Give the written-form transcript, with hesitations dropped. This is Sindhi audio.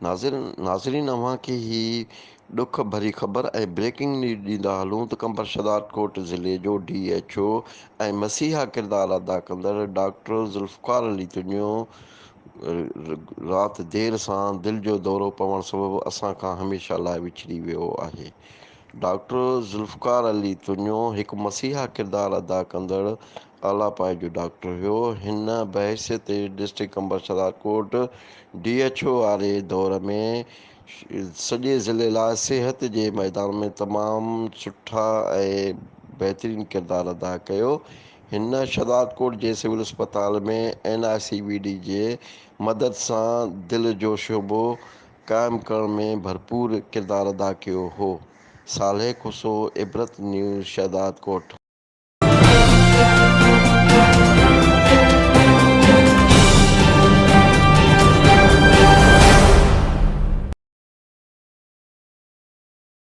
ناظرين اوهان کي هي ڏک ڀري خبر ۽ بريڪنگ نيوز ڏيندا هلون ته قمبر شھدادڪوٽ ضلعي جو ڊي ايڇ او ۽ مسيحا ڪردار ادا ڪندڙ ڊاڪٽر ذوالفقار علي تنيو رات دير سان دل جو دورو پوڻ سبب اسان کان هميشه لاء وڇڙي ويو آهي. ڊاڪٽر ذوالفقار علي تنيو هڪ مسيحا ڪردار ادا ڪندڙ اعليٰ پائي جو ڊاڪٽر هيو. هن بحيثيت district Qambar Shahdadkot D H O واري دور ۾ سڄي ضلعي لاء صحت جي ميدان ۾ تمام سٺا ۽ بهترين ڪردار ادا ڪيو. هن شهدادڪوٽ جي سول اسپتال ۾ N I C V D جي مدد سان دل جو شعبو قائم ڪرڻ ۾ ڀرپور ڪردار ادا ڪيو هو. صالح کوسو، عبرت نيوز، شهدادڪوٽ.